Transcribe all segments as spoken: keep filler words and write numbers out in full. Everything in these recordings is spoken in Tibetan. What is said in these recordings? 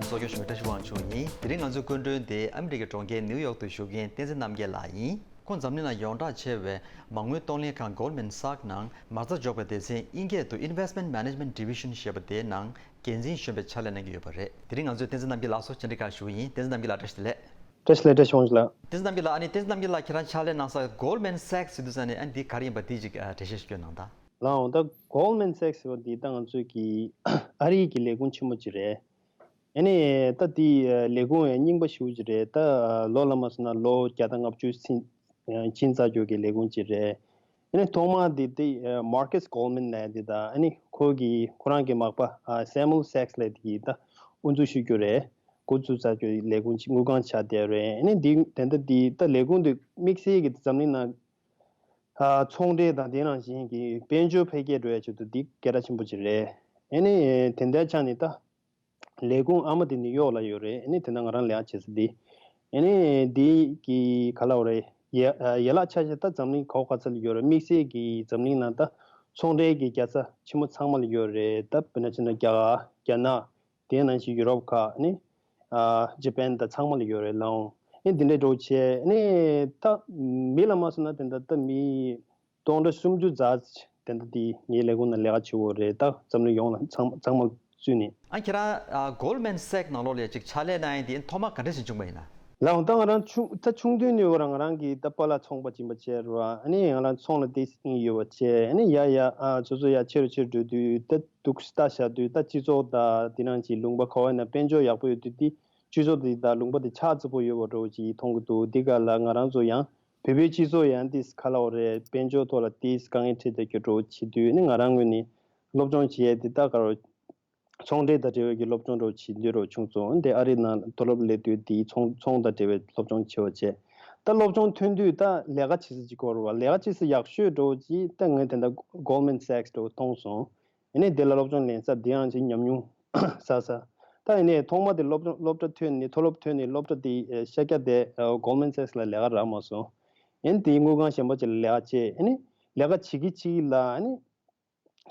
གཙོ་སྐྱོང་ཞུ་མི་བཀྲ་ཤིས་དབང་ཕྱུག་ཡིན། དེ་རིང་ང་ཚོའི་སྐུ་མགྲོན་དེ་ཨ་མི་རི་ཀའི་གྲོང་ཁྱེར་ནིའུ་ཡོག་ཏུ་བཞུགས་མཁན་བསྟན་འཛིན་རྣམ་རྒྱལ་ལགས་ཡིན། ཁོང་འཛམ་གླིང་ནང་ཡོངས་གྲགས་ཆེ་བའི་མ་དངུལ་གཏོང་ལེན་ཁང་Goldman Sachs ནང་མ་རྩ་འཇོག་པའི་སྡེ་ཚན་དབྱིན་སྐད་དུ་Investment Management Division ཞེས་པ་དེའི་ནང་འགན་འཛིན་གཞོན་པའི་ཕྱག་ལས་གནང་གི་ཡོད་པ་རེད། དེ་རིང་ང་ཚོས་བསྟན་འཛིན་རྣམ་རྒྱལ་ལགས་སུ་བཅར་འདྲི་ཁག་ཞུ་གི་ཡིན། བསྟན་འཛིན་རྣམ་རྒྱལ་ལགས་བཀྲ་ཤིས་བདེ་ལེགས། བཀྲ་ཤིས་བདེ་ལེགས། བཀྲ་ཤིས་དབང་ཕྱུག་ལགས། བསྟན་འཛིན་རྣམ་རྒྱལ་ལགས། ཨ་ནི་བསྟན་འཛིན་རྣམ་རྒྱལ་ལགས་ཁྱེད་རང་ཕྱག་ལས་གནང་ས་Goldman Sachs ཟེར་དུས་ཙང་ནས་ཨ་ནི་འདི་ག་རེ་ཡིན་པ་འདི་ཅིག་ཨ་འགྲེལ་བཤད་ཞིག་སྐྱོན་གནང་དང་། ལགས་འོང་། ད་Goldman Sachs ཟེར་བ་འདི་ད་ང་ཚོའི་གི་ཨ་རིའི་གི་ལས་ཁུངས་ཆེན་མོ་ཅིག་རེད། ཨ་ནི་ད་འདི་ལས་ཁུངས་ཡང་རྙིང་པ་ཞེ་པོ་ཅིག་རེད། ད་ལོ་ལ་མ་སོང་ན་ལོ་བརྒྱ་དང་ལྔ་བཅུ་ཕྱིན་ཕྱིན་ཚར་རྒྱུ་གི་ལས་ཁུངས་ཅིག་རེད། ཨ་ནི་ཐོག་མ་འདི་འདི་Marcus Goldman ལབ་འདི་ད་ཨ་ནི་ཁོ་གི་ཁོ་རང་གི་མག་པ་Samuel Sachs ལབ་འདི་གི་ད་དབུ་འཛུགས་ཞུ་རྒྱུ་རེད། འགོ་བཙུགས་ཚར་རྒྱུ་ལས་ཁུངས་ཅིག་དངུལ་ཁང་ཆགས་བསྡད་རེད། ཨ་ནི་འདི་དེ་འདྲ་འདི་ད་ལས་ཁུངས་འདི་དམིགས་བསལ་གྱི་འཛམ་གླིང་ནང་ཨ་ཚོང་འབྲེལ་དང་དེ་ནང་བཞིན་གྱི་དཔལ་འབྱོར་འཕེལ་རྒྱས་འགྲོ་ཡ་ཆེད་དུ་འདི་སྐད་གྲགས་ཆེན་པོ་ཅིག་རེད། ཨ་ནི་དེ་འདྲའི་ཆ་ནས་ད་ལས་ཁུངས་ཨ་མ་དེ་ནིའུ་ཡོག་ལ་ཡོད་རེད། ཨ་ནི་དེ་ན་ང་རང་ལས་ཀ་བྱེད་ས་འདི། ཨ་ནི་འདི་གི་ག་ལབ་དགོས་རེད། ཡ་ཡན་ལག་ཆ་བཞག་ད་འཛམ་གླིང་ག་བ་ག་ས་ལ་ཡོད་རེད། དམིགས་བསལ་གྱི་འཛམ་གླིང་ནང་ད་ཚོང་འབྲེལ་གྱི་རྒྱལ་ས་ཆེན་མོ་ཚང་མ་ལ་ཡོད་རེད། ད་དཔེར་ན་བྱས་ན་རྒྱ་གར་རྒྱ་ནག་དེ་ནང་བཞིན་ཡུ་རོབ་ཁག་ནི་ཨ་ཇ་པན་དང་ཚང་མ་ལ་ཡོད་རེད་ལགས་འོང་། ཨེ་འདི་འདྲའི་འགྲོ་བྱས་ནི་ད་མི་ལ་མ་སོང་ན་དེ་འདྲ་ད་མི་སྟོང་ཕྲག་སུམ་ཅུ་ཙམ་དེ་འདྲ་དེ་ངའི་ལས་ཁུངས་ནང་ལས་ཀ་བྱེད་ཀྱི་ཡོད་རེད། ད་འཛམ་གླིང་ཡོངས་ལ་ཚང་ཚང་མ་བཙུད་ནས། ཨ་ཁྱེད་རང་ཨ་Goldman Sachs ནང་ལོགས་ལ་ཅིག་ཕྱག་ལས་གནང་ཡས་དེ་ཐོག་མ་ག་འདྲ་ཞིག་བྱུང་བ་ཡིན་ན། ལགས་འོང་། ད་ང་རང་ཆུང་ད་ཆུང་དུས་ནས་ཡོད་ར་ང་རང་གི་ད་པཱ་ལགས་ཚོང་པ་སྦྱིན་པ་བྱས་ར་ཨ་ནི་ང་རང་ཚོང་ལ་ཏོག་ཙམ་ཡོད་པ་བྱས། ཨ་ནི་ཡ་ཡ་ཨ་སོ་སོ་ཡ་ཆེ་རུ་ཆེ་རུ་འགྲོ་དུས་ད་འདུག་ལྟ་བཞག་དུས་ད་སྤྱི་ཚོགས་ད་དེ་རང་གི་ལུང་པ་ག་བ་ན་དཔལ་འབྱོར་ཡག་པོ་ཡོད་དུས་དེ་སྤྱི་ཚོགས་དེ་ད་ལུང་པ་དེ་ཆགས་ཚུད་པོ་ཡོད་པ་འདྲ་བོ་ཅིག་མཐོང་གི་འདུག་དེ་ག་ལ་ང་རང་ཚོ་ཡང་བོད་པའི་སྤྱི་ཚོགས་ཡང་ཏོག་ཙམ་ག་ལབ་དགོས་རེད། དཔལ་འབྱོར་ཐོག་ལ་ཏོག་ཙམ་དཀའ་ངལ་འཕྲད་བསྡད་རྒྱུ་འདྲ་བོ་བྱེད་དུས་ནི་ང་རང་ངོས་ནས་སློབ་སྦྱོང་བྱེད་ཡས་དེ་ད་ག་རེ་ཚོང་འབྲེལ་དང་འབྲེལ་བའི་གི་སློབ་སྦྱོང་འདྲ་བོ་བྱེད་འདོད་འདྲ་བོ་བྱུང་སོང་། དེ་ཨ་རི་ནང་དུས་རབས་སླེབས་དུས་དེའི་ཚོང་ཚོང་དང་འབྲེལ་བའི་སློབ་སྦྱོང་བྱེད་པ་བྱས། ད་སློབ་སྦྱོང་ཐོན་དུས་ད་ལས་ཀ་བྱེད་ས་ཅིག་དགོས་རེད་བ། ལས་ཀ་བྱེད་ས་ཡག་ཤོས་འདྲ་བོ་ཅིག་ད་ངས་དེ་འདྲ་Goldman Sachs འདྲ་བོ་མཐོང་སོང་། ཡིན་ནའི་དེ་ལ་སློབ་སྦྱོང་ལེན་ས་དེ་ཡང་ཅིག་ཉམས་མྱོང་བསགས་ས། ད་ཡིན་ནའི་ཐོག་མ་དེ་སློབ་སྦྱོང་སློབ་གྲྭ་ཐོན་ནས་མཐོ་སློབ་ཐོན་ནས་སློབ་གྲྭ་དེ་ཤར་རྒྱག་དེ་Goldman Sachs ལ་ལས་ཀ་རག་མ་སོང་། ཡིན་དེའི་དངུལ་ཁང་གཞན་པ་ཅིག་ལ་ལས་ཀ་བྱས། ཡིན་ནའི་ལས་ཀ་བྱེད་ཀྱི་བྱེད་ཀྱི་ལ་ཡིན་ནའི་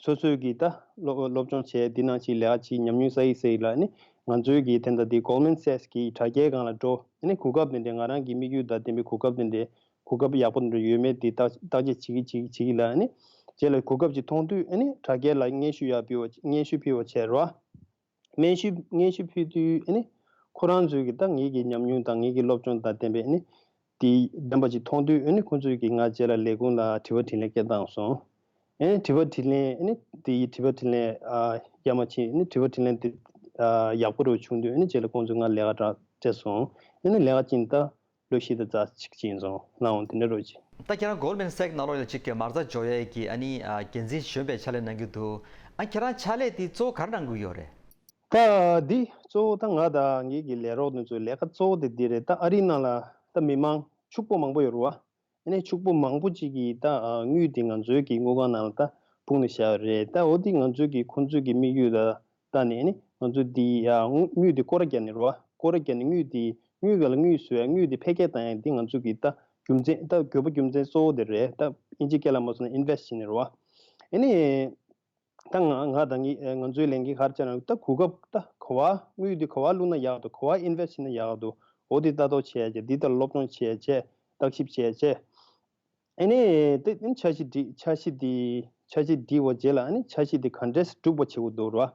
སོ་སོའི་གི་ད་སློབ་སློབ་སྦྱོང་བྱས་འདི་ནང་ཅིག་ལས་ཀ་ཅིག་ཉམས་མྱོང་བསགས་ཡིག་བསགས་ཡིག་ལ་ནི་ང་ཚོའི་གི་དེ་འདྲ་འདི་Goldman Sachs གི་དྲ་རྒྱའི་སྒང་ལ་འགྲོ། ཨ་ནི་གོ་སྐབས་དེ་འདྲའི་ང་རང་གི་དམིགས་ཡུལ་དང་ལྡན་པའི་གོ་སྐབས་དེ་འདྲའི་གོ་སྐབས་ཡག་པོ་འདྲ་ཡོད་མེད་དེ་བརྟག་བརྟག་དཔྱད་བྱེད་ཀྱི་བྱེད་ཀྱི་བྱེད་ཀྱི་ལ་ནི་རྗེས་ལ་གོ་སྐབས་ཅིག་མཐོང་དུས་ཨ་ནི་དྲ་རྒྱ་ལ་སྙན་ཞུ་ཡག་ཕུལ་བ་སྙན་ཞུ་ཕུལ་བ་བྱས་རོགས། སྙན་ཞུ་སྙན་ཞུ་ཕུལ་དུས་ཨ་ནི་ཁོ་རང་ཚོའི་གི་ད་ངེད་ཀྱི་ཉམས་མྱོང་དང་ངེད་ཀྱི་སློབ་སྦྱོང་དང་ལྡན་པའི་ཨ་ནི་དེ་ལྡན་པ་ཅིག་མཐོང་དུས་ཨ་ནི་ཁོ་ཚོས་ཀྱིས་ང་རྗེས་ལ་ལས་ཁུངས་ལ་དྲི་བ་དྲིས་ལན་སྐད་བཏང་སོང་། ཨ་ནི་དྲི་བ་དྲིས་ལན་ཨ་ནི་དེ་ཡི་དྲི་བ་དྲིས་ལན་ཨ་ཡ་མ་ཕྱིན། ཨ་ནི་དྲི་བ་དྲིས་ལན་དེ་ཨ་ཡག་པོ་རུ་བྱུང་དུས་ཨ་ནི་རྗེས་ལ་ཁོང་ཚོས་ང་ལས་ཀ་རག་སྤྲད་སོང་། ཨ་ནི་ལས་ཀ་ཅིག་ད་ལོ་བཞི་དང་ཙམ་ཅིག་ཕྱིན་སོང་། ལགས་འོང་། དེ་འདྲ་རུ་ཅིག་ད་ཁྱེད་རང་Goldman Sachs ནང་ལོགས་ལ་ཅིག་གི་མ་རྩ་འཇོག་ཡས་ཀྱི་ཨ་ནི་ཨ་འགན་འཛིན་གཞོན་པའི་ཕྱག་ལས་གནང་གི་འདུག་ཨ་ཁྱེད་རང་ཕྱག་ལས་དེ་གཙོ་བོ་ག་རེ་གནང་གི་ཡོད་རེད། ད་འདི་གཙོ་བོ་ད་ང་དང་ངེད་ཀྱི་ལས་རོགས་དེ་ཚོའི་ལས་ཀ་གཙོ་བོ་དེ་འདི་རེད། ད་ཨ་རིའི་ནང་ལ་ད་མི་མང་ཕྱུག་པོ་མང་པོ་ཡོད་རེད་བ། ཨ་ནི་ཕྱུག་པོ་མང་པོ་ཅིག་གིས་ད་དངུལ་དེ་ང་ཚོའི་གི་དངུལ་ཁང་ནང་ལ་ད་སྤུངས་ནས་བཞག་ཡོད་རེད། ད་འོ་དེ་ང་ཚོའི་གི་ཁོང་ཚོའི་གི་དམིགས་ཡུལ་ལ་ལྟ་ནས་ཨ་ནི་ང་ཚོ་འདི་དངུལ་དེ་སྐོར་ར་རྒྱག་ནས་རེད་བ། སྐོར་ར་རྒྱག་ནས་དངུལ་དེ་དངུལ་ག་ལ་དངུལ་བཟོ་ཡ་དངུལ་དེ་འཕེལ་རྒྱས་བཏང་ཡ་འདི་ང་ཚོ་གི་ད་རྒྱུ་མཚན་ད་དགོས་པ་རྒྱུ་མཚན་གཙོ་བོ་དེ་རེད། ད་ཨིན་ཇི་སྐད་ལ་མ་སོང་ན་ཨིན་ཝེ་སི་ཊི་བྱས་ནས་རེད་བ། ཨ་ནི། ད་ང་ང་དང་ངི་ང་ཚོའི་ལས་འགན་ག་རེ་བྱས་ན་ད་གོ་སྐབས་ད་ག་བ་དངུལ་འདི་ག་བ་བླུགས་ན་ཡག་འདུག་ག་བ་ཨིན་ཝེ་སི་ཊི་བྱས་ན་ཡག་འདུག་འོ་དེ་ལྟ་རྟོག་བྱས་བྱས་འདི་ལྟར་སློབ་སྦྱོང་བྱས་བྱས་བརྟག་ཞིབ་བྱས་བྱས། ཨ་ནི་དེ་འཆར་གཞི་འདི་འཆར་གཞི་འདི་འཆར་གཞི་འདི་བ་རྗེས་ལ་ཨ་ནི་འཆར་གཞི་འདི་ག་འདྲས་སྒྲུབ་པ་བྱེད་དགོས་འདུག་ར།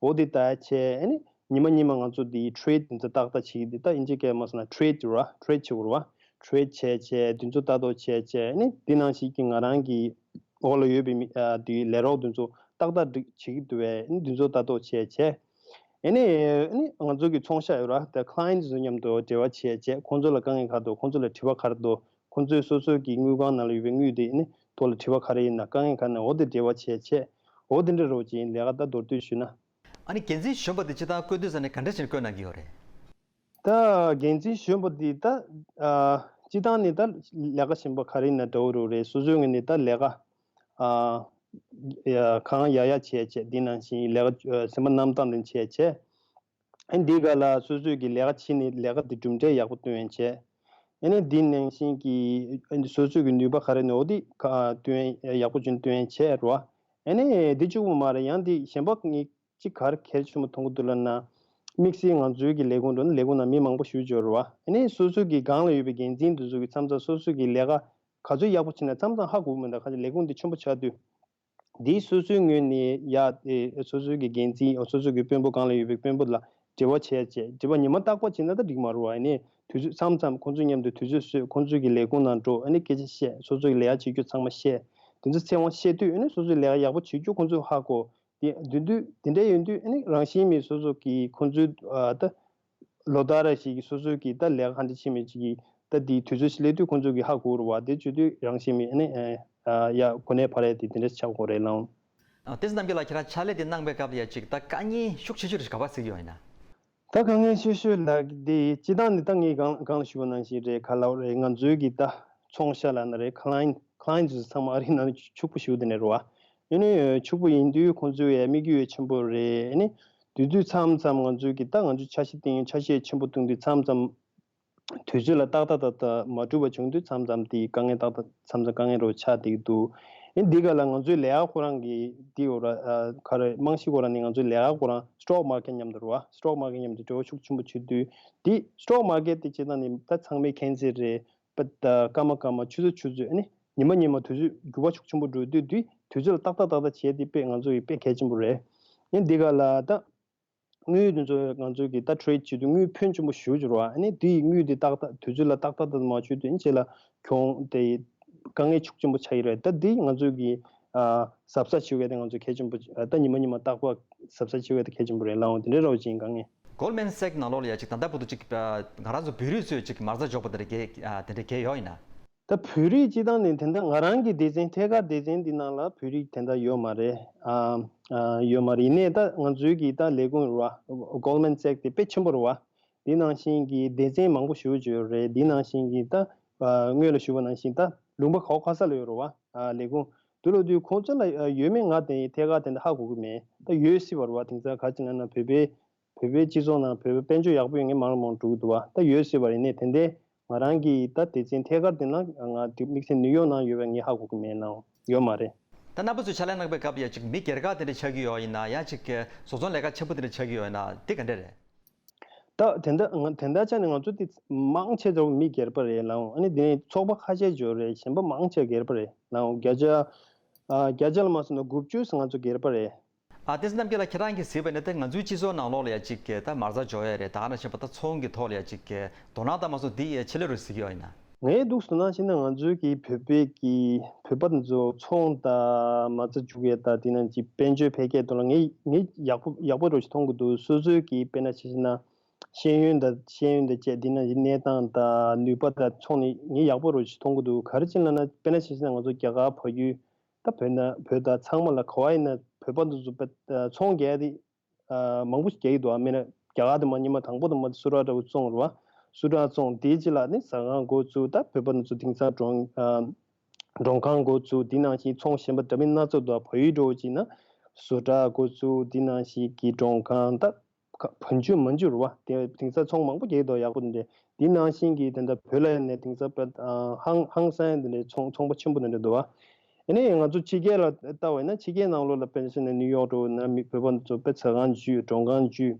འོ་དེ་ལྟ་བྱས་ཨ་ནི་ཉི་མ་ཉི་མ་ང་ཚོ་འདི་ཊེ་རེ་ཌི་འདི་ཚོ་ཏག་ཏག་བྱེད་ཀྱི་འདི་ད་ཨིན་ཇི་སྐད་མ་སོང་ན་ཊེ་རེ་ཌི་ར་ཊེ་རེ་ཌི་བྱེད་དགོས་ར། ཊེ་རེ་ཌི་བྱས་བྱས་འདི་ཚོ་ལྟ་རྟོག་བྱས་བྱས་ཨ་ནི་འདི་ནང་བཞིན་གྱི་ང་རང་གི་འོག་ལ་ཡོད་པའི་མི་ཨ་དེའི་ལས་རོགས་དེ་ཚོ་ཏག་ཏག་སྒྲིག་བྱེད་ཀྱི་འདུག་བས། ཨ་ནི་དེ་ཚོ་ལྟ་རྟོག་བྱས་བྱས། ཨ་ནི་ཨ་ནི་ང་ཚོ་གི་ཚོང་ཤག་ཡོད་ར། དེ་ཁ་ལ་ཡན་ཊི་ཚོ་མཉམ་དུ་འབྲེལ་བ་བྱས་བྱས་ཁོང་ཚོ་ལ་དཀའ་ངལ་ག་རེ་འདུག་ཁོང་ཚོ་ལ་དྲི་བ་ག་རེ་འདུག་ཁོང་ཚོས་སོ་སོ་གི་དངུལ་ཁང་ནང་ལ་ཡོད་པའི་དངུལ་དེ་ཨ་ནི་ཐོག་ལ་དྲི་བ་ག་རེ་ཡིན་ན་དཀའ་ངལ་ག་རེ་ན་འོ་དེ་འབྲེལ་བ་བྱས་བྱས་འོ་དེ་འདྲ་རོགས་ཀྱི་ལས་ཀ་ད་མདོར་བསྡུས་ཞུས་ན། ཨ་ནི་འགན་འཛིན་གཞོན་པ་དེ་སྤྱིར་བཏང་བསྐོས་དུས་ཙམ་ནས་ག་འདྲ་ཞིག་བསྐོས་གནང་གི་ཡོད་རེད། ད་འགན་འཛིན་གཞོན་པ་འདི་ད་ཨ་སྤྱི་བཏང་ནས་ད་ལས་ཀ་གཞན་པ་ག་རེ་ཡིན་ན་འདྲ་བོ་རུ་རེད། སོ་སོའི་ངོས་ནས་ད་ལས་ཀ་ཨ་ཡ་གང་ཡག་ཡག་བྱས་བྱས་འདི་ནང་བཞིན་ལས་ཀ་ཨ་སེམས་པ་རྣམ་དག་ནས་བྱས་བྱས། ཨ་འདི་ག་ལ་སོ་སོའི་གི་ལས་ཀ་བྱེད་ནས་ལས་ཀ་འདི་གྲུབ་འབྲས་ཡག་པོ་སྟོན་བྱས། ཨ་ནི་འདི་ནང་བཞིན་གྱི་ཨ་འདི་སོ་སོའི་གི་ནུས་པ་ག་རེ་ནས་འོ་འདི་ག་སྟོན་ཡག་པོ་བྱུང་སྟོན་བྱས་རོ། ཨ་ནི་འདི་གཅིག་པུ་མ་རེད། ཡང་འདི་གཞན་པ་ངས་གཅིག་ག་རེ་གལ་ཆེན་པོ་མཐོང་གི་འདུག་ལབ་ན། དམིགས་བསལ་ང་ཚོའི་གི་ལས་ཁུངས་འགྲོ་ན་ལས་ཁུངས་ནང་མི་མང་པོ་ཞིག་འབྱོར་བ། ཨ་ནི་སོ་སོ་གི་སྒང་ལ་ཡོད་པའི་འགན་འཛིན་དེ་ཚོ་གི་མཚམས་མཚམས་སོ་སོ་གི་ལས་ཀ་ག་ཚོད་ཡག་པོ་བྱས་ན་མཚམས་མཚམས་ཧ་གོ་གི་མི་འདུག་ཁ་ཅིག་ལས་ཁུངས་དེ་ཆེན་པོ་ཆགས་དུས། འདིའི་སོ་སོའི་ངོས་ནས་ཡ་ཨེ་སོ་སོའི་གི་འགན་འཛིན་སོ་སོ་གི་དཔོན་པོ་སྒང་ལ་ཡོད་པའི་དཔོན་པོ་ལ་འབྲེལ་བ་བྱས་བྱས་འབྲེལ་བ་ཉི་མ་རྟག་པར་བྱས་ན་ད་འགྲིག་མ་རེད་བ། ཨ་ནི་དུས་ཚོད་མཚམས་མཚམས་ཁོང་ཚོ་མཉམ་དུ་དུས་ཚོད་བཟོས་ཁོང་ཚོའི་གི་ལས་ཁུངས་ནང་འགྲོ། ཨ་ནི་སྐད་ཆ་བཤད། སོ་སོའི་གི་ལས་ཀ་བྱེད་རྒྱུ་ཚང་མ་བཤད། དེ་ཚོ་ཚེ་དབང་བཤད་དུས་ཨ་ནི་སོ་སོའི་ལས་ཀ་ཡག་པོ་བྱེད་རྒྱུ་ཁོང་ཚོས་ཧ་གོ། དེ་དེ་དུས་དེ་འདྲ་ཡིན་དུས་ཨ་ནི་རང་བཞིན་མེད་སོ་སོ་གི་ཁོང་ཚོའི་ཨ་ད་ལོ་ལྟར་རེ་ཞིག་གི་སོ་སོའི་གི་ད་ལས་ཀ་ག་འདྲ་བྱེད་མེད་ཅིག་གི་ད་དེའི་དུས་ཚོད་ཞིག་སླེབས་དུས་ཁོང་ཚོ་གི་ཧ་གོ་རུ་བ། དེ་བྱེད་དུས་རང་བཞིན་མེད་ཨ་ནི་ཨ་ཡ་གོ་གནས་འཕར་ཡ་དེ་དེ་འདྲ་ཆགས་དགོས་རེད་ལགས། ཨ། བསྟན་འཛིན་རྣམ་རྒྱལ་ལགས། ཁྱེད་རང་ཕྱག་ལས་དེ་གནང་པའི་སྐབས་ལ་ཡ་ཅིག་ད་དཀའ་ངལ་ཤུགས་ཆེ་ཤོས་རེ་ག་པར་གཟིགས་ཡོད་ཡིན་ན། ད་དཀའ་ངལ་ཆེ་ཤོས་ལགས་དེ་སྤྱིར་བཏང་ནི་ད་ངས་གང་གང་ལ་ཞུས་པ་ནང་བཞིན་རེད། ག་ལབ་རེད། ང་ཚོའི་གི་ད་ཚོང་ཤག་ལབ་ན་རེད། client client ཚོ་ཚང་མ་ཨ་རིའི་ནང་ཕྱུག་པོ་ཞིག་དེ་ནས་རེད་བ། ཡིན་ནའི་ཕྱུག་པོ་ཡིན་དུས་ཁོང་ཚོའི་ཡ་དམིགས་ཡུལ་ཆེན་པོ་རེད། ཨ་ནི་དུས་ཚོད་མཚམས་མཚམས་ང་ཚོའི་གི་ད་ང་ཚོའི་འཆར་གཞི་སྟེང་འཆར་གཞི་ཆེན་པོ་བཏིང་དུས་མཚམས་མཚམས་དུས་ཚོད་ལ་ཏག་ཏག་ཏག་ཏག་མ་གྲུབ་པ་བྱུང་དུས་མཚམས་མཚམས་དེ་དཀའ་ངལ་ཏག་ཏག་མཚམས་མཚམས་དཀའ་ངལ་རོ་ཆགས་བསྡད་ཀྱི་འདུག་ཨ་ནི་འདི་ག་ལ་ང་ཚོའི་ལས་ཀ་ཁོ་རང་གི་འདི་འོ་ར་ཨ་ག་རེ་རྨང་གཞི་ཁོ་རང་ནི་ང་ཚོའི་ལས་ཀ་ཁོ་རང་stock market མཉམ་དུ་རེད་བ། stock market མཉམ་དུ་འབྲེལ་བ་ཤུགས་ཆེན་པོ་བྱེད་དུས་འདི་stock market དེ་སྤྱིར་བཏང་ནི་ད་ཚང་མས་མཁྱེན་གསལ་རེད། པ་ད་སྐར་མ་སྐར་མ་ཆུ་ཚོད་ཆུ་ཚོད་ཨ་ནི་ཉི་མ་ཉི་མ་དུས་ཚོད་འགྱུར་བ་ཤུགས་ཆེན་པོ་འགྲོ་དུས་འདི་དུས་ཚོད་ལ་ཏག་ཏག་ཏག་ཏག་བྱས་ཏེ་དཔེ་ང་ཚོ་ཡི་དཔེ་གལ་ཆེན་པོ་རེད། ཨ་ནི་འདི་ག་ལ་ད། དངུལ་དེ་ཚོ་ང་ཚོས་ཀྱི་ད་trade བྱེད་དུས་དངུལ་ཕོན་ཆེན་པོ་ཞེ་པོ་ཅིག་རེད་བ། ཨ་ནི་དེ་ཡི་དངུལ་དེ་ཏག་ཏག་དུས་ཚོད་ལ་ཏག་ཏག་ཏག་མ་བྱུང་དུས་ཨ་ནི་རྗེས་ལ་གྱོང་དེ་དཀའ་ངལ་ཤུགས་ཆེན་པོ་ཆགས་ཀྱི་རེད། ད་དེ་ང་ཚོས་ཀྱི་ཨ་གཟབ་གཟབ་བྱེད་དགོས་དེ་ང་ཚོ་གལ་ཆེན་པོ། ད་ཉི་མ་ཉི་མ་རྟག་པར་གཟབ་གཟབ་བྱེད་དགོས་དེ་གལ་ཆེན་པོ་རེད་ལགས། འོ་དེ་འདྲའི་རོགས་ཅིག་དཀའ་ངལ། Goldman Sachs ནང་ལོགས་ལ་ཡ་ཅིག་ད་ལྟ་བར་དུ་ཅིག་ང་རང་ཚོ་བོད་རིགས་ཚོས་ཅིག་མ་རྩ་འཇོག་པ་དེ་འདྲ་གས་དེ་འདྲ་གས་ཡོད་ཡིན་ན། ད་བོད་རིགས་སྤྱི་བཏང་ནས་དེ་འདྲ་ང་རང་གི་སྡེ་ཚན་ཐད་ཀར་སྡེ་ཚན་འདི་ནང་ལ་བོད་རིགས་དེ་འདྲ་ཡོད་མ་རེད། ཨ་ཨ་ཡོད་མ་རེད། ཡིན་ནའི་ད་ང་ཚོའི་གི་ད་ལས་ཁུངས་རེད་བ། Goldman Sachs དེ་དཔེ་ཆེན་པོ་རེད་བ། འདི་ནང་བཞིན་གྱི་སྡེ་ཚན་མང་པོ་ཞེ་པོ་ཅིག་ཡོད་རེད། འདི་ནང་བཞིན་གྱི་ད་ཨ་སྔོན་ལ་ཞུས་པ་ནང་བཞིན་ད་ལུང་པ་ག་བ་ག་ས་ལ་ཡོད་རེད་བ། ཨ་ལས་ཁུངས་དེ་ལོ་དུས་ཁོང་ཚོ་ལ་ཡོད་མེད་ང་དེ་ཐད་ཀར་དེ་འདྲ་ཧ་གོ་གི་མེད། ད་ཡོད་སྲིད་པ་རེད་བ། དེང་སང་ག་ཅི་ལབ་ན་བོད་པའི་བོད་པའི་སྤྱི་ཚོགས་ནང་བོད་པའི་དཔལ་འབྱོར་ཡག་པོ་ཡོད་མཁན་མང་རུ་མང་རུ་འགྲོ་གི་འདུག་བ། ད་ཡོད་སྲིད་པ་རེད། ནས་དེ་འདྲའི་ང་རང་གི་ད་སྡེ་ཚན་ཐད་ཀར་དེ་ན་ང་དེ་དམིགས་བསལ་ནིའུ་ཡོག་ནང་ཡོད་པའི་ངས་ཧ་གོ་གི་མེད་ནའང་ཡོད་མ་རེད། ད་རྣམ་པ་ཚོས་ཕྱག་ལས་གནང་པའི་སྐབས་ཡ་ཅིག་མི་སྒེར་ཁག་དེ་འདྲ་ཆགས་ཀྱི་ཡོད་ཡིན་ན། ཡ་ཅིག་བཟོ་ཚོང་ལས་ཀ་ཆེན་པོ་དེ་འདྲ་ཆགས་ཀྱི་ཡོད་ཡིན་ན་དེ་ག་འདྲ་རེད། ད་དེ་འདྲ་ང་དེ་འདྲ་ཆ་ནས་ང་ཚོ་དེ་མང་ཆེ་ཚོ་མི་སྒེར་པ་རེད་ལའང་། ཨ་ནི་དེ་ནས་ཚོགས་པ་ཁ་ཤས་ཅིག་ཡོད་རེད། གཞན་པ་མང་ཆེ་སྒེར་པ་རེད་ལའང་། བརྒྱ་ཆ་ཨ་བརྒྱ་ཆ་ལ་མ་སོང་ན་དགུ་བཅུ་ང་ཚོ་སྒེར་པ་རེད། ཨ་བསྟན་འཛིན་རྣམ་རྒྱལ་ལགས། ཁྱེད་རང་གིས་གཟིགས་པ་ཡིན་ན་ད་ང་ཚོའི་སྤྱི་ཚོགས་ནང་ལོགས་ལ་ཡ་ཅིག་གི་ད་མ་རྩ་འཇོག་ཡ་རེད། ད་ནང་བཞིན་པ་ད་ཚོང་གི་ཐོག་ལ་ཡ་ཅིག་གི་དོ་སྣང་དང་མ་སོང་འདི་ཡ་ཆེ་ལོས་རེད་གཟིགས་ཡོད་ཡིན་ན། ངའི་འདུག་སེ་ནང་བཞིན་ན་ང་ཚོའི་གི་བོད་པའི་གི་བོད་པ་ཚོ་ཚོང་དང་མ་རྩ་འཇོག་ཡ་ད་དེ་ནང་གི་དཔལ་འབྱོར་འཕེལ་རྒྱས་ཐོག་ལ་ངས་ངས་ཡག་པོ་ཡག་པོ་རོ་ཞིག་མཐོང་གི་འདུག་སོ་སོའི་གི་དཔེར་ན་ཆ་བཞག་ན་ཤེས་ཡོན་དང་ཤེས་ཡོན་དང་བཅས་དེ་ནང་གི་གནས་སྟངས་དང་ནུས་པ་དང་ཚོང་ནི་ངས་ཡག་པོ་རོ་ཞིག་མཐོང་གི་འདུག་ག་རེ་བྱས་ན་ན་དཔེར་ན་ཆ་བཞག་ན་ང་ཚོ་རྒྱ་གར་བལ་ཡུལ། ད་བོད་ན་བོད་དང་ཚང་མ་ལ་ག་བ་ཡིན་ན་བོད་པ་འདི་ཚོ་བོད་ཚོང་རྒྱག་དེ་ཨ་མང་པོ་ཞིག་རྒྱག་གི་འདུག་ཨ་མིན་ན་རྒྱ་གར་དུ་མ་ཉི་མ་དང་པོ་དུ་མ་སུ་ར་འདྲ་བོ་བཙོང་རུ་བ། སུ་ར་བཙོང་དེའི་རྗེས་ལ་ནི་ཟ་ཁང་འགོ་བཙུགས། ད་བོད་པ་འདི་ཚོ་དེང་སང་མགྲོན་ཨ་མགྲོན་ཁང་འགོ་བཙུགས། དེ་ནང་བཞིན་ཚོང་གཞན་པ་འདྲ་མིན་སྣ་ཚོགས་འདུག་བལ་ཡུལ་འགྲོ་བ་ཅིག་ན་སུ་ར་འགོ་བཙུགས། དེ་ནང་བཞིན་གྱི་མགྲོན་ཁང་ད། ཁ་བོན་ཆོས་མ་འཇུར་བ་དེ་དེང་སང་ཚོང་མང་པོ་རྒྱག་འདུག་ཡག་པོ་འདི་འདྲ། འདི་ནང་བཞིན་གྱི་དེ་འདྲ་བོད་ལ་ཡིན་ནས་དེང་སང་བོད་ཨ་ཧང་ཧང་སང་འདི་འདྲ་ཚོང་ཚོང་པ་ཆེན་པོ་འདི་འདྲ་འདུག་བ། ཨ་ནི་ང་ཚོ་ཕྱི་རྒྱལ་ལ་ལྟ་བ་ཡིན་ན་ཕྱི་རྒྱལ་ནང་ལོགས་ལ་དཔེར་ན་ཆ་བཞག་ན་ནིའུ་ཡོག་འགྲོ་ན་མི་བོད་པ་ཚོ་དཔེ་ཟ་ཁང་འཇུས་མགྲོན་ཁང་འཇུས།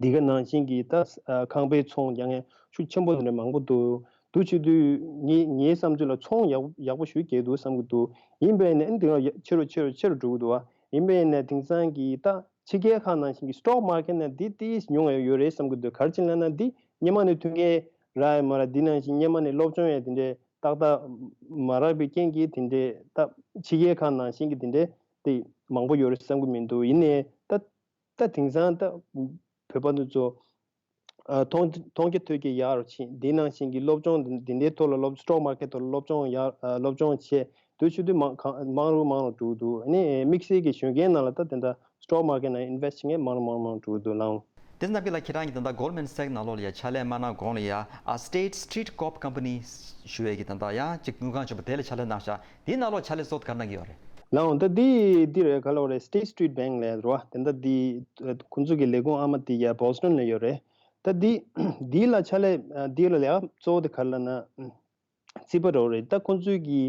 འདི་ག་ནང་བཞིན་གྱི་ད་ཨ་ཁང་པའི་ཚོང་རྒྱག་མཁན་ཤུགས་ཆེན་པོ་འདི་འདྲ་མང་པོ་འདུག་འདུག་བྱེད་དུས་ངའི་ངའི་བསམ་ཚུལ་ལ་ཚོང་ཡག་ཡག་པོ་ཞེ་པོ་རྒྱག་འདུག་བསམ་གྱི་འདུག་ཡིན་པས་ནས་ཨ་ནི་འདི་ག་ཆེ་རུ་ཆེ་རུ་ཆེ་རུ་འགྲོ་གི་འདུག་བ། ཡིན་པས་ནས་དེང་སང་གི་ད། ཕྱི་རྒྱལ་ཁག་ནང་བཞིན་གྱི་stock market ནང་འདི་ཏིས་ཉུང་ཡང་ཡོད་རེད་བསམ་གྱི་འདུག་ག་རེ་བྱས་ན་ན་འདི་སྔོན་མ་ནས་མཐུན་རྐྱེན་རག་ཡ་མ་རག་འདི་ནང་བཞིན་སྔོན་མ་ནས་སློབ་སྦྱོང་ཡང་དེ་འདྲའི་ཏག་ཏག་མ་རག་པའི་རྐྱེན་གྱིས་དེ་འདྲའི་ད་ཕྱི་རྒྱལ་ཁག་ནང་བཞིན་གྱི་དེ་འདྲའི་དེ་མང་པོ་ཡོད་རེད་བསམ་གྱི་མི་འདུག་ཡིན་ནའི་ད་ད་དེང་སང་ད་བོད་པ་འདི་ཚོ་ཨ་མཐོང་མཐོང་རྒྱ་ཐོས་རྒྱ་ཡག་རུ་ཕྱིན། འདི་ནང་བཞིན་གྱི་སློབ་སྦྱོང་འདི་འདི་འདྲའི་ཐོག་ལ་སློབ་stock market ཐོག་ལ་སློབ་སྦྱོང་ཡག་ཨ་སློབ་སྦྱོང་བྱས་དུས་ཚོད་དུས་མང་གང་མང་རུ་མང་རུ་འགྲོ་གི་འདུག་ཨ་ནི་དམིགས་བསལ་གྱི་གཞོན་སྐྱེས་ནང་ལ་ད་དེ་འདྲ་stock market ནང་invest བྱེད་མཁན་མང་རུ་མང་རུ་མང་རུ་འགྲོ་གི་འདུག་ལགས། དེ་ཙམ་གྱི་ལ་ཁྱེད་རང་གིས་ད་ལྟ་Goldman Sachs ནང་ལོགས་ལ་ཡ་ཕྱག་ལས་མ་གནང་གོང་ལ་ཡ་ཨ་State Street Corp Company ཞུ་བའི་གི་ད་ལྟ་ཡ་གཅིག་དངུལ་ཁང་ཆེན་པོ་དེ་ལ་ཕྱག་ལས་གནང་ཤག་དེའི་ནང་ལོགས་ཕྱག་ལས་གཙོ་བོ་ག་རེ་གནང་གི་ཡོད་རེད། ལགས་འོང་། ད་འདི་འདི་རེད་ག་ལབ་རེད། State Street Bank ལབ་རེད་བ། དེ་འདྲ་འདི་ཁོང་ཚོ་གི་ལས་ཁུངས་ཨ་མ་དེ་ཡ་Boston ལ་ཡོད་རེད། ད་འདི་འདི་ལ་ཕྱག་ལས་འདི་ལ་ལས་ཀ་གཙོ་བོ་དེ་ག་རེ་ལབ་ན་རྩིས་པ་རོགས་རེད། ད་ཁོང་ཚོའི་གི་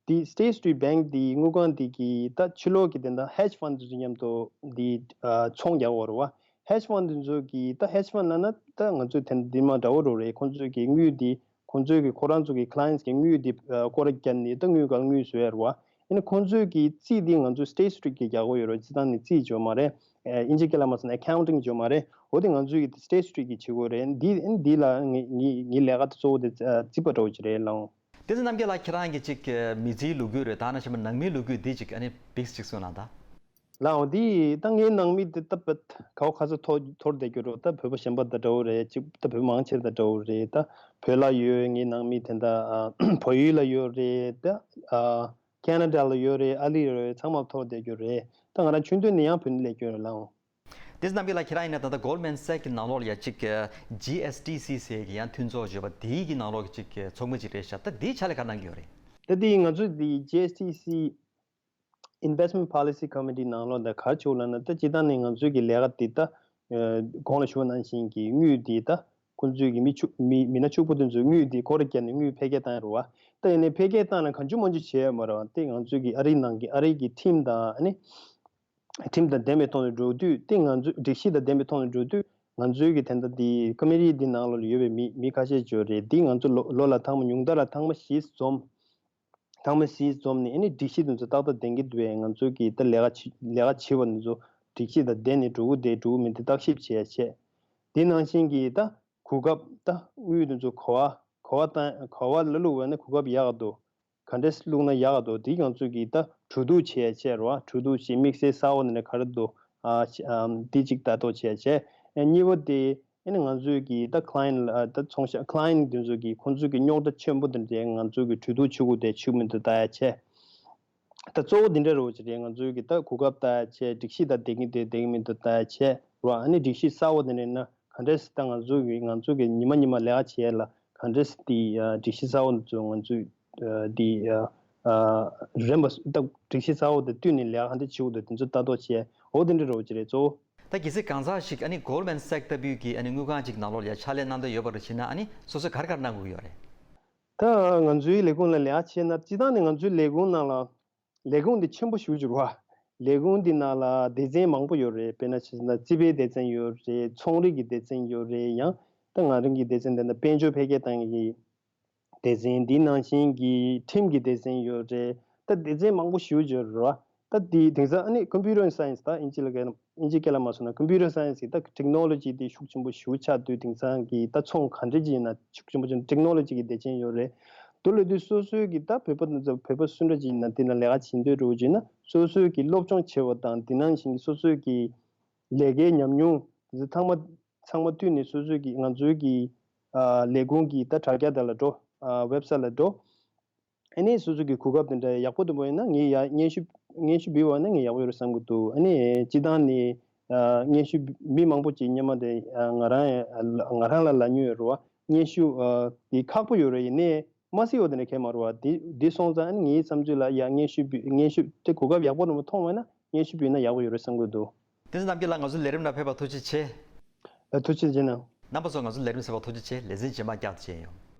འདི་State Street Bank འདི་དངུལ་ཁང་འདི་གི་ད་ཕྱི་ལོགས་ཀྱི་དེ་འདྲ་hedge fund དེ་ཚོ་མཉམ་དུ་འདི་ཚོང་རྒྱག་གི་ཡོད་རེད་བ། hedge fund དེ་ཚོ་གི་ད་hedge fund ལབ་ན་ད་ང་ཚོས་དེ་འདི་མ་འདྲ་བོ་རོ་རེད། ཁོང་ཚོས་ཀྱི་དངུལ་འདི་ཁོང་ཚོས་ཀྱི་ཁོ་རང་ཚོ་གི་clients གི་དངུལ་འདི་ཨ་སྐོར་ར་བརྒྱབ་ནས་ད་དངུལ་གང་དངུལ་བཟོ་ཡ་རེད་བ། ཡིན་ན་ཁོང་ཚོས་ཀྱི་རྩིས་འདི་ང་ཚོ་State Street གི་རྒྱག་གི་ཡོད་རེད། སྤྱིར་བཏང་ནས་རྩིས་བྱོས་མ་རེད། ཨ་དབྱིན་ཇི་སྐད་ལ་མ་སོང་ན་accounting བྱོས་མ་རེད། འོ་དེ་ང་ཚོས་ཀྱི་State Street གི་བྱེད་དགོས་རེད། འདི་འདི་ལ་ངའི་ངའི་ངའི་ལས་ཀ་དེ་གཙོ་བོ་དེ་རྩིས་པ་འདྲ་བོ་ཅིག་རེད་ལགས། དེ་ཚེ་རྣམ་རྒྱལ་ལགས་ཁྱེད་རང་གི་ཅིག་མི་ཚེའི་ལོ་རྒྱུས་རེད། ད་ནང་བཞིན་ནང་མིའི་ལོ་རྒྱུས་འདི་ཅིག་ཨ་ནི་བིག་ཅིག་གསུངས་གནང་དང་། ལགས་འོ་འདི་ད་ངའི་ནང་མི་འདི་ད་བད་གའོ་ཁ་ས་ཐོར་ཐོར་བསྡད་རྒྱུ་རོ། ད་བོད་པ་གཞན་པ་ད་འདྲ་བོ་རེད། ཅིག་ད་བོད་མང་ཆེ་ད་འདྲ་བོ་རེད། ད་བོད་ལ་ཡོད་ངའི་ནང་མི་དེ་འདྲ་ཨ་བལ་ཡུལ་ལ་ཡོད་རེད། ད་ཨ་ཁེ་ན་ཌ་ལ་ཡོད་རེད། ཨ་རི་ཡོད་རེད། ཚང་མ་ཐོར་བསྡད་རྒྱུ་རེད། ད་ང་རང་ཆུང་དུས་ནས་ཡང་བོད་ནས་སླེབས་རྒྱུ་རེད་ལགས་འོ། དེ་ཚེ་རྣམ་རྒྱལ་ལགས་ཁྱེད་རང་ཡིན་ན་ད་ལྟ་Goldman Sachs གི་ནང་ལོགས་ལ་ཡ་གཅིག་G S T C ཟེར་གྱི་ཡང་མཐུན་ཚོགས་བརྗོད་པ་དེའི་གི་ནང་ལོགས་ཀྱི་གཅིག་ཚོགས་མི་གཅིག་རེད་ཤག་ད་དེའི་ཆ་ལས་ག་རེ་གནང་གི་ཡོད་རེད། ད་དེ་ང་ཚོ་དེ་G S T C Investment Policy Committee ནང་ལོགས་ད་ག་རེ་བྱུང་ལབ་ན། ད་སྤྱིར་བཏང་ནས་ང་ཚོའི་གི་ལས་ཀ་དེ་ད་གོང་ལ་ཞུས་པ་ནང་བཞིན་གྱི་དངུལ་དེ་ད་ཁོང་ཚོའི་གི་མི་ཕྱུག་མི་མི་སྣ་ཕྱུག་པོ་དེ་ཚོའི་དངུལ་དེ་སྐོར་ར་བརྒྱབ་ནས་དངུལ་འཕེལ་རྒྱས་བཏང་ཡ་རེད་བ། ད་ཡིན་ནའི་འཕེལ་རྒྱས་བཏང་ན་གང་བྱུང་མང་བྱུང་བྱས་ཡོད་མ་རེད་བ། དེ་ང་ཚོའི་གི་ཨ་རིའི་ནང་གི་ཨ་རིའི་གི་ཁྲིམས་དང་ཨ་ནི། ཁྲིམས་དང་ལྡན་པའི་ཐོག་ནས་འགྲོ་དུས་དེ་ང་ཚོས་སྒྲིག་གཞི་དང་ལྡན་པའི་ཐོག་ནས་འགྲོ་དུས་ང་ཚོའི་གི་དེ་འདྲ་དེ་ཀ་མི་ཊི་འདི་ནང་ལོགས་ལ་ཡོད་པའི་མི་མི་ཁ་ཤས་ཅིག་ཡོད་རེད། འདི་ང་ཚོ་ལོ་ལོ་ལ་ཐེངས་མ་ཉུང་མཐའ་ལ་ཐེངས་མ་བཞི་འཛོམས། ཐེངས་མ་བཞི་འཛོམས་ནས་ཨ་ནི་སྒྲིག་གཞི་དེ་ཚོ་ཏག་ཏག་ལྡན་གྱི་འདུག་པས། ང་ཚོའི་གི་ད་ལས་ཀ་བྱེད་ལས་ཀ་བྱེད་པ་འདི་ཚོ་སྒྲིག་གཞི་དང་ལྡན་ནས་འགྲོ་གི་འདུག་འགྲོ་གི་མི་འདུག་བརྟག་ཞིབ་བྱས་བྱས། དེ་ནང་བཞིན་གྱི་ད་གོ་སྐབས་ད་དངུལ་དེ་ཚོ་ག་བ་ག་བ་བཏང་ག་བ་ལ་བླུགས་པ་ན་གོ་སྐབས་ཡག་ག་འདུག་ག་འདྲས་བླུགས་ན་ཡག་ག་འདུག་དེ་ང་ཚོས་ཀྱིས་ད་གྲོས་བསྡུར་བྱས་བྱས་རོ། གྲོས་བསྡུར་བྱས་དམིགས་བསལ་གསར་པ་ནས་ག་རེ་འདུག་ཨ་ཨམ་དེ་གཅིག་ལྟ་རྟོག་བྱས་བྱས། ཨ་གཉིས་པ་དེ་ཨ་ནི་ང་ཚོས་ཀྱིས་ད་client ལ་ད་ཚོང་ཤ་client དེ་ཚོས་ཀྱིས་ཁོང་ཚོས་ཀྱི་རྙོག་དྲ་ཆེན་པོ་དེ་འདྲས་ང་ཚོས་ཀྱི་གྲོས་བསྡུར་བྱེད་དགོས་དེ་བྱེད་མི་འདུག་ལྟ་ཡ་བྱས། ད་གཙོ་བོ་འདི་འདྲ་རོ་ཅིག་རེད། ང་ཚོས་ཀྱིས་ད་གོ་སྐབས་ལྟ་ཡ་བྱས། སྒྲིག་གཞི་ད་ལྡན་གྱི་འདུག་ལྡན་གྱི་མི་འདུག་ལྟ་ཡ་བྱས་རོ། ཨ་ནི་སྒྲིག་གཞི་གསར་པ་དེ་འདྲས་ན། ག་འདྲས་སེ་ད་ང་ཚོ་གི་ང་ཚོ་གི་ཉི་མ་ཉི་མ་ལས་ཀ་བྱེད་ཡ་ལ་ག་འདྲས་སེ་དེ་ཨ་སྒྲིག་གཞི་གསར་པ་འདི་ཚོ་ང་ཚོས་ཨ་དེ་ཨ་ཨ་རིམ་པ་ད་སྒྲིག་གཞི་གསར་པ་དང་བསྟུན་ནས་ལས་ཀ་ག་འདྲས་བྱེད་དགོས་འདུག་དེ་ཚོ་ལྟ་རྟོག་བྱེད་ཡ་འོ་དེ་འདྲ་རོ་ཅིག་རེད་གཙོ་བོ། ད་གལ་སྲིད་གང་ཟག་ཞིག་ཨ་ནི་Goldman Sachs ལྟ་བུའི་གི་ཨ་ནི་དངུལ་ཁང་ཅིག་ནང་ལོགས་ལ་ཡ་ཕྱག་ལས་གནང་འདོད་ཡོད་པ་རེད་བྱས་ན་ཨ་ནི་སོ་སོས་ག་རེ་ག་རེ་གནང་དགོས་ཀྱི་ཡོད་རེད། ད་ང་ཚོའི་ལས་ཁུངས་ལ་ལས་ཀ་བྱེད་ན་སྤྱིར་བཏང་ནས་ང་ཚོའི་ལས་ཁུངས་ནང་ལ་ལས་ཁུངས་འདི་ཆེན་པོ་ཞེ་པོ་ཅིག་རེད་བ། ལས་ཁུངས་འདི་ནང་ལ་སྡེ་ཚན་མང་པོ་ཡོད་རེད། དཔེར་ན་ཆ་བཞག་ན་རྩིས་པའི་སྡེ་ཚན་ཡོད་རེད། ཚོང་རིག་གི་སྡེ་ཚན་ཡོད་རེད། ཡང་ད་ང་རང་གི་སྡེ་ཚན་འདི་ན་དཔལ་འབྱོར་འཕེལ་རྒྱས་བཏང་ཡག་གི་སྡེ་ཚན། འདི་ནང་བཞིན་གྱི་ཁྲིམས་ཀྱི་སྡེ་ཚན་ཡོད་རེད། ད་སྡེ་ཚན་མང་པོ་ཞེ་པོ་ཅིག་ཡོད་རེད་བ། ད་འདི་དེང་སང་ཨ་ནི་computer science ད་དབྱིན་ཇི་ལ་ག་དབྱིན་ཇི་སྐད་ལ་མ་སོང་ན་computer science གི་ད་technology དེ་ཤུགས་ཆེན་པོ་ཞེ་པོ་ཆགས་དུས་དེང་སང་གི་ད་ཚོང་ག་འདྲ་ཅིག་ཡིན་ན་ཤུགས་ཆེན་པོ་ཅིག་technology གི་སྡེ་ཚན་ཡོད་རེད། དེ་ལ་དུས་སོ་སོའི་གི་ད་བོད་པ་དང་བོད་པ་སུ་འདྲ་ཅིག་ཡིན་ན་དེ་ན་ལས་ཀ་བྱེད་འདོད་འདྲ་བོ་ཅིག་ཡིན་ན་སོ་སོའི་གི་སློབ་སྦྱོང་བྱེད་པ་དང་དེ་ནང་བཞིན་གི་སོ་སོའི་གི་ལས་ཀའི་ཉམས་མྱོང་དེ་ཚོ་ཚང་མ་ཚང་མ་བསྟུན་ནས་སོ་སོའི་གི་ང་ཚོའི་གི་ཨ་ལས་ཁུངས་ཀྱི་ད་དྲ་རྒྱ་དེ་ལ་འགྲོ། ཨ་website ལ་འགྲོ། ཨ་ནི་སོ་སོ་གི་གོ་སྐབས་དེ་འདྲ་ཡག་པོ་དེ་འདྲ་ཡིན་ན་ངས་ཡ་སྙན་ཞུ་སྙན་ཞུ་འབུལ་བ་ན་ངས་ཡག་པོ་ཡོད་རེད་བསམ་གྱི་འདུག་ཨ་ནི་སྤྱིར་བཏང་ནི་ཨ་སྙན་ཞུ་མི་མང་པོ་ཅིག་སྔོན་མ་དེ་ཨ་ང་རང་ང་རང་ལ་ལབ་མྱོང་ཡོད་རེད་བ། སྙན་ཞུ་ཨ་དེ་ཁག་པོ་ཡོད་རེད། ཡིན་ནའི་མ་སྲིད་པ་དེ་འདྲ་གང་ཡང་མ་རེད་བ། དེ་དེ་སོང་ཙང་ཨ་ནི་ངའི་བསམ་ཚུལ་ལ་ཡ་སྙན་ཞུ་འབུལ་སྙན་ཞུ་དེ་གོ་སྐབས་ཡག་པོ་རེད་མ་མཐོང་བ་ན་སྙན་ཞུ་འབུལ་ན་ཡག་པོ་ཡོད་རེད་བསམ་གྱི་འདུག་དེ་ཚེ་རྣམ་རྒྱལ་ལགས་ང་ཚོའི་ལས་རིམ་ནང་ཕེབས་པར་ཐུགས་རྗེ་ཆེ། ཨ་ཐུགས་རྗེ་ཆེ་གནང་། རྣམ་པ་ཚོ་ང་ཚོའི་ལས་རིམ་གསན་པར་ཐུགས་རྗེ་ཆེ། ལེ་ཚན་རྗེས་མ་བསྐྱར་དུ་མཇལ་ཡོང་།